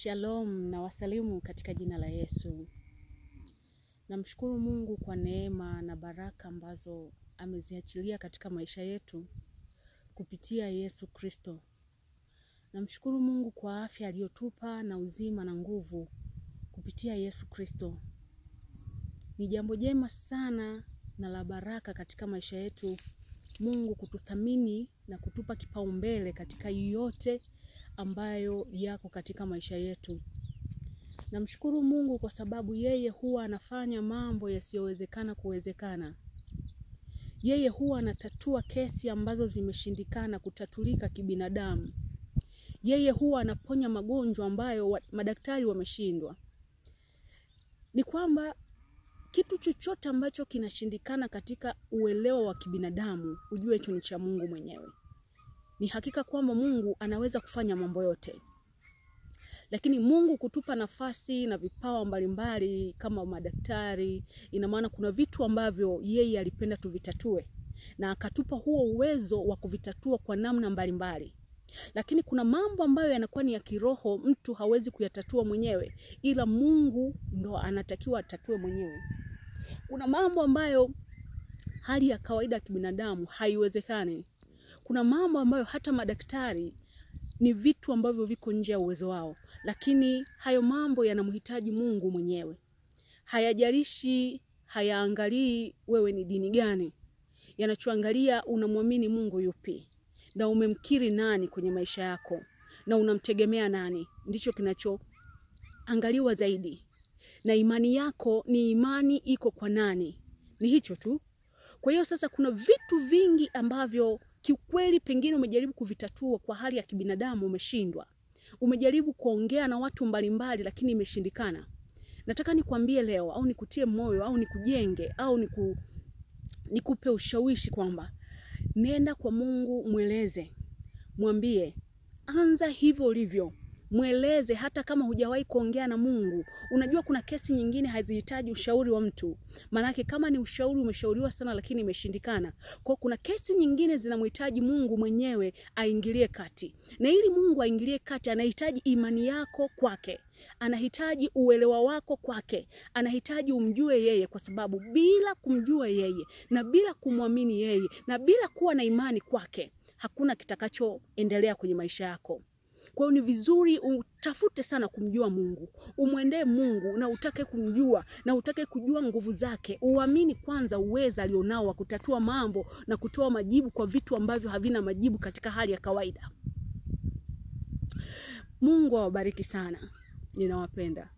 Shalom na wasalimu katika jina la Yesu. Namshukuru Mungu kwa neema na baraka ambazo ameziachilia katika maisha yetu kupitia Yesu Kristo. Namshukuru Mungu kwa afya aliyotupa na uzima na nguvu kupitia Yesu Kristo. Ni jambo jema sana na la baraka katika maisha yetu Mungu kututhamini na kutupa kipaumbele katika yote ambayo yako katika maisha yetu. Namshukuru Mungu kwa sababu yeye huwa anafanya mambo yasiyowezekana kuwezekana. Yeye huwa anatatua kesi ambazo zimeshindikana kutatulika kibinadamu. Yeye huwa anaponya magonjwa ambayo madaktari wameshindwa. Ni kwamba kitu chochote ambacho kinashindikana katika uelewa wa kibinadamu, ujue hicho ni cha Mungu mwenyewe. Ni hakika kwamba Mungu anaweza kufanya mambo yote. Lakini Mungu kutupa nafasi na vipawa mbalimbali kama madaktari, ina maana kuna vitu ambavyo yeye alipenda tuvitatue na akatupa huo uwezo wa kuvitatua kwa namna mbalimbali. Lakini kuna mambo ambayo yanakuwa ni ya kiroho, mtu hawezi kuyatatua mwenyewe, ila Mungu ndo anatakiwa atatue mwenyewe. Kuna mambo ambayo hali ya kawaida ya kibinadamu haiwezekani. Kuna mambo ambayo hata madaktari ni vitu ambavyo viko nje ya uwezo wao, lakini hayo mambo yanamhitaji Mungu mwenyewe. Hayajalishi, hayaangalii wewe ni dini gani. Yanachoangalia unamwamini Mungu yupi na umemkiri nani kwenye maisha yako na unamtegemea nani, ndicho kinachoangaliwa zaidi. Na imani yako ni imani iko kwa nani? Ni hicho tu. Kwa hiyo sasa kuna vitu vingi ambavyo kiukweli pengine umejaribu kuvitatua kwa hali ya kibinadamu umeshindwa. Umejaribu kuongea na watu mbalimbali lakini imeshindikana. Nataka nikwambie leo au nikutie moyo au nikujenge au nikupe ushawishi kwamba nenda kwa Mungu, mweleze, mwambie, anza hivyo ulivyo. Mweleze hata kama hujawahi kuongea na Mungu. Unajua kuna kesi nyingine hazihitaji ushauri wa mtu. Manake kama ni ushauri umeshauriwa sana lakini imeshindikana. Kwa kuna kesi nyingine zinamhitaji Mungu mwenyewe aingilie kati. Na ili Mungu aingilie kati anahitaji imani yako kwake. Anahitaji uelewa wako kwake. Anahitaji umjue yeye, kwa sababu bila kumjua yeye na bila kumwamini yeye na bila kuwa na imani kwake hakuna kitakachoendelea kwenye maisha yako. Kwa hiyo ni vizuri utafute sana kumjua Mungu. Umwendee Mungu na utake kumjua na utake kujua nguvu zake. Uamini kwanza uweza alionao wa kutatua mambo na kutoa majibu kwa vitu ambavyo havina majibu katika hali ya kawaida. Mungu awabariki sana. Ninawapenda.